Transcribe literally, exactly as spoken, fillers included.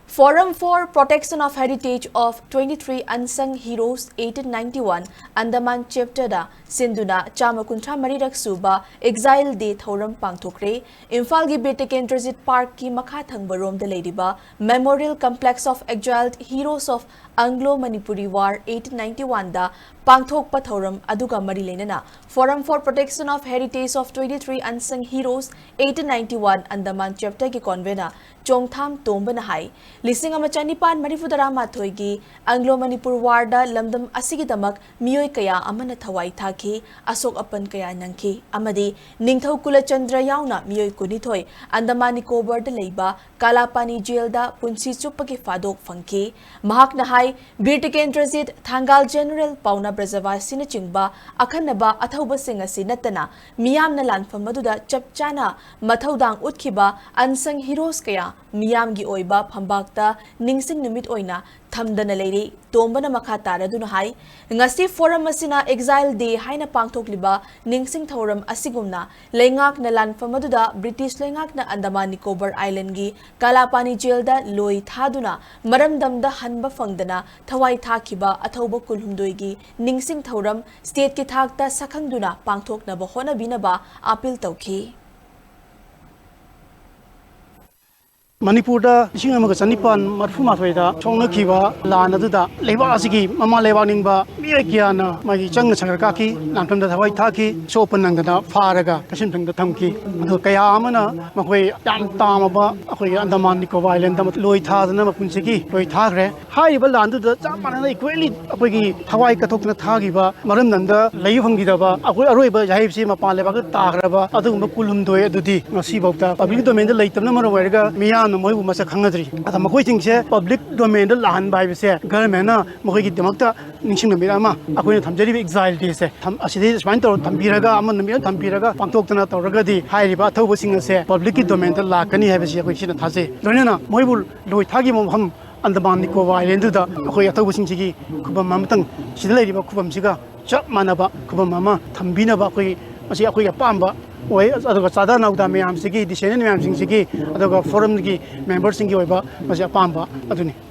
Forum for Protection of Heritage of twenty-three Unsung Heroes eighteen ninety-one Andaman Chapter ꯗ ꯁꯤꯟꯗꯨꯅ ꯆꯥꯝꯃ ꯀꯨꯟꯊ꯭ꯔꯥ ꯃꯔꯤꯔꯛ ꯁꯨꯕ Exile Day ꯊꯧꯔꯝ ꯄꯥꯡꯊꯣꯛꯈ꯭ꯔꯦ꯫ ꯏꯝꯐꯥꯜꯒꯤ ꯕꯤꯔ ꯇꯤꯀꯦꯟꯗ꯭ꯔꯖꯤꯠ ꯄꯥꯔꯛꯀꯤ ꯃꯈꯥ ꯊꯪꯕ ꯔꯣꯝꯗ ꯂꯩꯔꯤꯕ Memorial Complex of Exiled Heroes of Anglo-Manipuri War eighteen ninety-one ꯗ ꯄꯥꯡꯊꯣꯛꯄ ꯊꯧꯔꯝ ꯑꯗꯨꯒ ꯃꯔꯤ ꯂꯩꯅꯅ Forum for Protection of Heritage of twenty-three Unsung Heroes eighteen ninety-one Andaman Chapter ꯒꯤ convener ꯆꯣꯡꯊꯥꯝ ꯇꯣꯝꯕꯅ ꯍꯥꯏ, ꯂꯤꯁꯤꯡ ꯑꯃ ꯆꯅꯤꯄꯥꯟ ꯃꯔꯤꯐꯨ ꯇꯔꯥꯃꯥꯊꯣꯏꯒꯤ Anglo-Manipur War ꯗ ꯂꯝꯗꯝ ꯑꯁꯤꯒꯤꯗꯃꯛ ꯃꯤꯑꯣꯏ ꯀꯌꯥ ꯑꯃꯅ ꯊꯋꯥꯏ ꯊꯥꯈꯤ, ꯑꯁꯣꯛ ꯑꯄꯟ ꯀꯌꯥ ꯅꯪꯈꯤ ꯑꯃꯗꯤ ꯅꯤꯡꯊꯧ ꯀꯨꯂꯆꯟꯗ꯭ꯔ ꯌꯥꯎꯅ ꯃꯤꯑꯣꯏ ꯀꯨꯟꯅꯤꯊꯣꯏ Andaman Nicobar ꯗ ꯂꯩꯕ ꯀꯥꯂꯥꯄꯥꯅꯤ ꯖꯦꯜꯗ ꯄꯨꯟꯁꯤ ꯆꯨꯞꯄꯒꯤ ꯐꯥꯗꯣꯛ ꯐꯪꯈꯤ꯫ ꯃꯍꯥꯛꯅ ꯍꯥꯏ, ꯕꯤꯔ ꯇꯤꯀꯦꯟꯗ꯭ꯔꯖꯤꯠ, ꯊꯥꯡꯒꯥꯜ ꯖꯦꯅꯔꯦꯜ ꯄꯥꯎꯅꯥ ꯕ꯭ꯔꯖꯕꯥꯁꯤꯅꯆꯤꯡꯕ ꯑꯈꯟꯅꯕ ꯑꯊꯧꯕꯁꯤꯡ ꯑꯁꯤ ꯅꯠꯇꯅ ꯃꯤꯌꯥꯝꯅ ꯂꯥꯟꯐꯝ ꯑꯗꯨꯗ ꯆꯞ ꯆꯥꯅ ꯃꯊꯧꯗꯥꯡ ꯎꯠꯈꯤꯕ unsung heroes ꯀꯌꯥ ꯃꯤꯌꯥꯝꯒꯤ ꯑꯣꯏꯕ ꯐꯝꯕꯥꯛꯇ ꯅꯤꯡꯁꯤꯡ ꯅꯨꯃꯤꯠ ꯑꯣꯏꯅ ꯊꯝꯗꯅ ꯂꯩꯔꯤ꯫ ꯇꯣꯝꯕꯅ ꯃꯈꯥ ꯇꯥꯔꯗꯨꯅ ꯍꯥꯏ, ꯉꯁꯤ forum ꯑꯁꯤꯅ Exile Day ꯍꯥꯏꯅ ꯄꯥꯡꯊꯣꯛꯂꯤꯕ ꯅꯤꯡꯁꯤꯡ ꯊꯧꯔꯝ ꯑꯁꯤꯒꯨꯝꯅ ꯂꯩꯉꯥꯛꯅ ꯂꯥꯟꯐꯝ ꯑꯗꯨꯗ ꯕ꯭ꯔꯤꯇꯤꯁ ꯂꯩꯉꯥꯛꯅ Andaman Nicobar Island ꯒꯤ ꯀꯥꯂꯥꯄꯥꯅꯤ ꯖꯦꯜꯗ ꯂꯣꯏ ꯊꯥꯗꯨꯅ ꯃꯔꯝꯗꯝꯗ ꯍꯟꯕ ꯐꯪꯗꯅ ꯊꯋꯥꯏ ꯊꯥꯈꯤꯕ ꯑꯊꯧꯕ ꯀꯨꯟꯍꯨꯝꯗꯣꯏꯒꯤ ꯅꯤꯡꯁꯤꯡ ꯊꯧꯔꯝ state ꯀꯤ ꯊꯥꯛꯇ ꯁꯛꯈꯪꯗꯨꯅ ꯄꯥꯡꯊꯣꯛꯅꯕ ꯍꯣꯠꯅꯕꯤꯅꯕ appeal ꯇꯧꯈꯤ꯫ ꯃꯅꯤꯄꯨꯔꯗ ꯂꯤꯁꯤꯡ ꯑꯃꯒ ꯆꯅꯤꯄꯥꯟ ꯃꯔꯤꯐꯨ ꯃꯥꯊꯣꯏꯗ ꯁꯣꯛꯅꯈꯤꯕ ꯂꯥꯟ ꯑꯗꯨꯗ ꯂꯩꯕꯥꯛ ꯑꯁꯤꯒꯤ ꯃꯃꯥ ꯂꯩꯕꯥꯛ ꯅꯤꯡꯕ ꯃꯤꯑꯣꯏ ꯀꯌꯥꯅ ꯃꯥꯒꯤ ꯆꯪꯅ ꯁꯪꯒ ꯀꯥꯈꯤ, ꯂꯥꯟꯐꯝꯗ ꯊꯋꯥꯏ ꯊꯥꯈꯤ, ꯑꯁꯣꯛ ꯑꯄꯟ ꯅꯪꯗꯅ ꯐꯥꯔꯒ ꯀꯩꯁꯨꯝꯁꯪꯗ ꯊꯝꯈꯤ꯫ ꯑꯗꯨꯒ ꯀꯌꯥ ꯑꯃꯅ ꯃꯈꯣꯏ ꯌꯥꯝ ꯇꯥꯝꯃꯕ ꯑꯩꯈꯣꯏꯒꯤ Andaman Nicobar Island ꯗ ꯂꯣꯏ ꯊꯥꯗꯅ ꯃꯄꯨꯟꯁꯤꯒꯤ ꯂꯣꯏ ꯊꯥꯈ꯭ꯔꯦ꯫ ꯍꯥꯏꯔꯤꯕ ꯂꯥꯟꯗꯨꯗ ꯆꯞ ꯃꯥꯟꯅꯅ equally ꯑꯩꯈꯣꯏꯒꯤ ꯊꯋꯥꯏ ꯀꯠꯊꯣꯛꯇꯅ ꯊꯥꯈꯤꯕ, ꯃꯔꯝꯗꯝꯗ ꯂꯩꯕ ꯐꯪꯈꯤꯗꯕ, ꯑꯩꯈꯣꯏ ꯑꯔꯣꯏꯕ ꯌꯥꯍꯩꯕꯁꯤ ꯃꯄꯥꯟ ꯂꯩꯕꯥꯛꯇ ꯇꯥꯈ꯭ꯔꯕ ꯑꯗꯨꯒꯨꯝꯕ ꯀꯨꯟꯍꯨꯝꯗꯣꯏ ꯑꯗꯨꯗꯤ ꯉꯁꯤꯐꯥꯎꯗ public domain ꯗ ꯂꯩꯇꯕꯅ ꯃꯔꯝ ꯑꯣꯏꯔꯒ ꯃꯤꯌꯥꯝꯅ ꯃꯣꯏꯕꯨ ꯃꯁꯛ ꯈꯪꯅꯗ꯭ꯔꯤ꯫ ꯑꯗ ꯃꯈꯣꯏꯁꯤꯡꯁꯦ public domain ꯗ ꯂꯥꯛꯍꯟꯕ ꯍꯥꯏꯕꯁꯦ government ꯅ ꯃꯈꯣꯏꯒꯤꯗꯃꯛꯇ ꯅꯤꯡꯁꯤꯡ ꯅꯨꯃꯤꯠ ꯑꯃ ꯑꯩꯈꯣꯏꯅ ꯊꯝꯖꯔꯤꯕ Exile Day ꯁꯦ ꯊꯝ-, ꯑꯁꯤꯗꯩ ꯁꯨꯃꯥꯏꯅ ꯇꯧꯔ ꯊꯝꯕꯤꯔꯒ, ꯑꯃ ꯅꯨꯃꯤꯠ ꯑꯃ ꯊꯝꯕꯤꯔꯒ ꯄꯥꯡꯊꯣꯛꯇꯅ ꯇꯧꯔꯒꯗꯤ ꯍꯥꯏꯔꯤꯕ ꯑꯊꯧꯕꯁꯤꯡ ꯑꯁꯦ public ꯀꯤ domain ꯗ ꯂꯥꯛꯀꯅꯤ ꯍꯥꯏꯕꯁꯤ ꯑꯩꯈꯣꯏ ꯁꯤꯅ ꯊꯥꯖꯩ꯫ ꯂꯣꯏꯅꯅ ꯃꯣꯏꯕꯨ ꯂꯣꯏ ꯊꯥꯈꯤꯕ ꯃꯐꯝ Andaman Nicobar Island ꯗꯨꯗ ꯑꯩꯈꯣꯏ ꯑꯊꯧꯕꯁꯤꯡꯁꯤꯒꯤ ꯈꯨꯕꯝ ꯑꯃꯇꯪ ꯁꯤꯗ ꯂꯩꯔꯤꯕ ꯈꯨꯕꯝꯁꯤꯒ ꯆꯞ ꯃꯥꯟꯅꯕ ꯈꯨꯕꯝ ꯑꯃ ꯊꯝꯕꯤꯅꯕ ꯑꯩꯈꯣꯏ ꯃꯁꯤ ꯑꯩꯈꯣꯏꯒꯤ ꯑꯄꯥꯝꯕ ꯑꯣꯏ꯫ ꯑꯗꯨꯒ ꯆꯥꯗꯥ ꯅꯥꯎꯗꯥ ꯃꯌꯥꯝꯁꯤꯒꯤ, ꯗꯤꯁꯦꯟꯗꯦꯟ ꯃꯌꯥꯝꯁꯤꯡꯁꯤꯒꯤ, ꯑꯗꯨꯒ ꯐꯣꯔꯝꯒꯤ ꯃꯦꯝꯕꯔꯁꯤꯡꯒꯤ ꯑꯣꯏꯕ ꯃꯁꯤ ꯑꯄꯥꯝꯕ ꯑꯗꯨꯅꯤ꯫